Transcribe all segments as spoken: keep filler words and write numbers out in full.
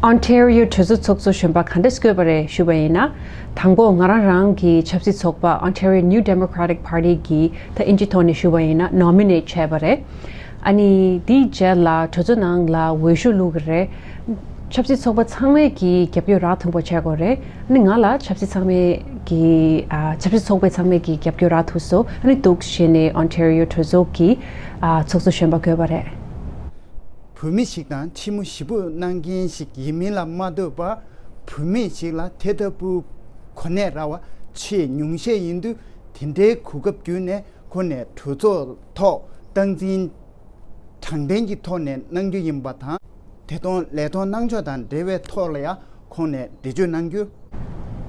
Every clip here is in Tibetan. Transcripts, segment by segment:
Ontario་གྲོས་ཚོགས་ཚོགས་གཙོ་གཞོན་པ་ག་འདྲས་བསྐོས་པ་རེད་ཞུས་པ་ཡིན་ན། དང་པོ་ང་རང་རང་གི་ཆབ་སྲིད་ཚོགས་པ་Ontario New Democratic Party་གིས་ད་ཨིན་ཇི་ཐོག་ནས་ཞུས་པ་ཡིན་ན་ནོ་མི་ནེཊ་བྱས་པ་རེད། ཨ་ནི་དེའི་རྗེས་ལ་གྲོས་ཚོགས་ནང་ལ་འོས་ཤོག་བླུགས་ཀྱི་རེད། ཆབ་སྲིད་ཚོགས་པ་ཚང་མས་ཀྱི་རྒྱབ་སྐྱོར་རག་ཐུབ་པ་བྱས་དགོས་རེད། ཨ་ནི་ང་ལ་ཆབ་སྲིད་ཚང་མས་ཀྱི་ཨ་ཆབ་སྲིད་ཚོགས་པ་ཚང་མས་ཀྱི་རྒྱབ་སྐྱོར་རག་ཐུབ་སོང་། ཨ་ནི་འདུག་བྱས་ནས་Ontario་གྲོས་ཚོགས་ཀྱི་ཨ་ཚོགས་གཙོ་གཞོན་པ་བསྐོས་པ་རེད། བོད་མི་ཞིག་དང་ཕྱི་མོ་ཞེ་པོ་གནང་མཁན་ཞིག་ཡིན་མིན་ལ་མ་ལྟོས་པར་བོད་མི་ཞིག་ལ་དེ་ལྟ་བུའི་གོ་གནས་རག་པ་ཆེས་ཉུང་ཤས་ཡིན་དུས། དེ་འདྲའི་གོ་སྐབས་བརྒྱུད་ནས་ཁོང་ནས་གྲོས་ཚོགས་ཐོག་སྟངས་འཛིན་དྲང་བདེན་གྱི་ཐོག་ནས་གནང་རྒྱུ་ཡིན་པ་དང་། དེ་དང་ལས་དོན་གནང་ཕྱོགས་དང་འབྲེལ་བའི་ཐོག་ལ་ཡང་ཁོང་ནས་འགྲེལ་བརྗོད་གནང་རྒྱུ།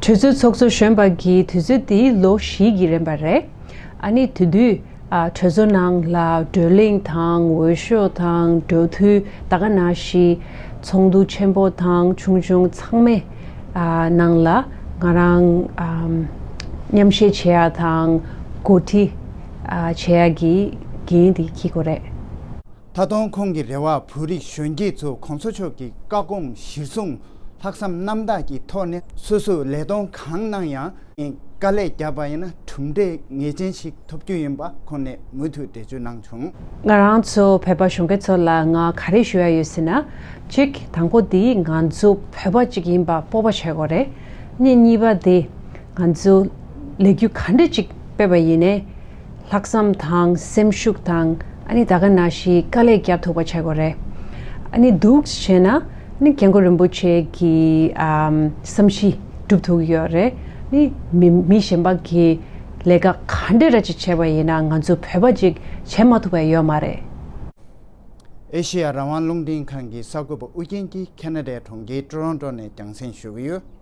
གྲོས་ཚོགས་ཚོགས་གཙོ་གཞོན་པ་གིས་དུས་ཚོད་དེ་ལོ་བཞི་གི་རིམ་པ་རེད། ཨ་ནི་དེ་དུས་ཨ་གྲོས་ཚོགས་ནང་ལ་བགྲོ་གླེང་དང་འོས་ཤོག་དང་འགྲོ་འཐུས་ད་ག་ནང་བཞིན་ཚོགས་འདུ་ཆེན་པོ་དང་ཆུང་ཆུང་ཚང་མའི་ཨ་ནང་ལ་ང་རང་ཨམ་མཉམ་ཞུགས་བྱེད་ཡ་དང་འགོ་ཁྲིད་ཨ་བྱེད་ཡ་གི་འགན་དེ་འཁྱེར་དགོས་རེད། ད་དུང་ཁོང་གི་རེ་བར་བོད་རིགས་གཞོན་སྐྱེས་ཚོ་གོང་ས་མཆོག་གི་བཀའ་དགོངས་གཞིར་བཟུང་ལྷག་བསམ་རྣམ་དག་གི་ཐོག་ནས་སོ་སོའི་ལས་དོན་གང་གནང་ཡང་དཀའ་ལས་བརྒྱབ་པ་ཡིན་ན་གྲུབ་འབྲས་ངེས་ཅན་ཞིག་ཐོབ་རྒྱུ་ཡིན་པ་ཁོང་ནས་མུ་མཐུད་འགྲེལ་བརྗོད་གནང་བྱུང་། ང་རང་ཚོ་བོད་པ་གཞོན་སྐྱེས་ཚོ་ལ་ང་ག་རེ་ཞུ་ཡ་ཡོད་ཟེར་ན། གཅིག་དང་པོ་དེ་ང་ཚོ་བོད་པ་གཅིག་ཡིན་པ་སྤོབས་པ་བྱེད་དགོས་རེད། ཨ་ནི་གཉིས་པ་དེ་ང་ཚོ་ལས་འགུལ་ག་འདྲ་གཅིག་སྤེལ་བ་ཡིན་ནའི། ལྷག་བསམ་དང་སེམས་ཤུགས་དང་ཨ་ནི་ད་ག་ནང་བཞིན་དཀའ་ལས་རྒྱག་ཐུབ་པ་བྱེད་དགོས་རེད། ཨ་ནི་འདུག་བྱས་ན་ཨ་ནི་སྐྱབས་མགོན་རིན་པོ་ཆེ་གི་ཨམ་བསམ་གཞིག་སྒྲུབ་ཐུབ་ཀྱི་ཡོད་རེད། ཨ་ནི་མི་མི་གཞན་པ་གི་ལས་ཀ་ག་འདྲ་ར་ཅིག་བྱས་པ་ཡིན་ན་ང་ཚོ་བོད་པ་ཅིག་བྱེད་མ་ཐུབ་པ་ཡོད་མ་རེད། ཨེ་ཤེ་ཡ་རང་དབང་རླུང་འཕྲིན་ཁང་གི་གསར་འགོད་པ་ཨུ་རྒྱན་གྱིས་ཁེ་ན་ཌའི་གྲོང་ཁྱེར་ཊོ་རོན་ཊོ་ནས་རྒྱང་སྲིང་ཞུ་གི་ཡོད།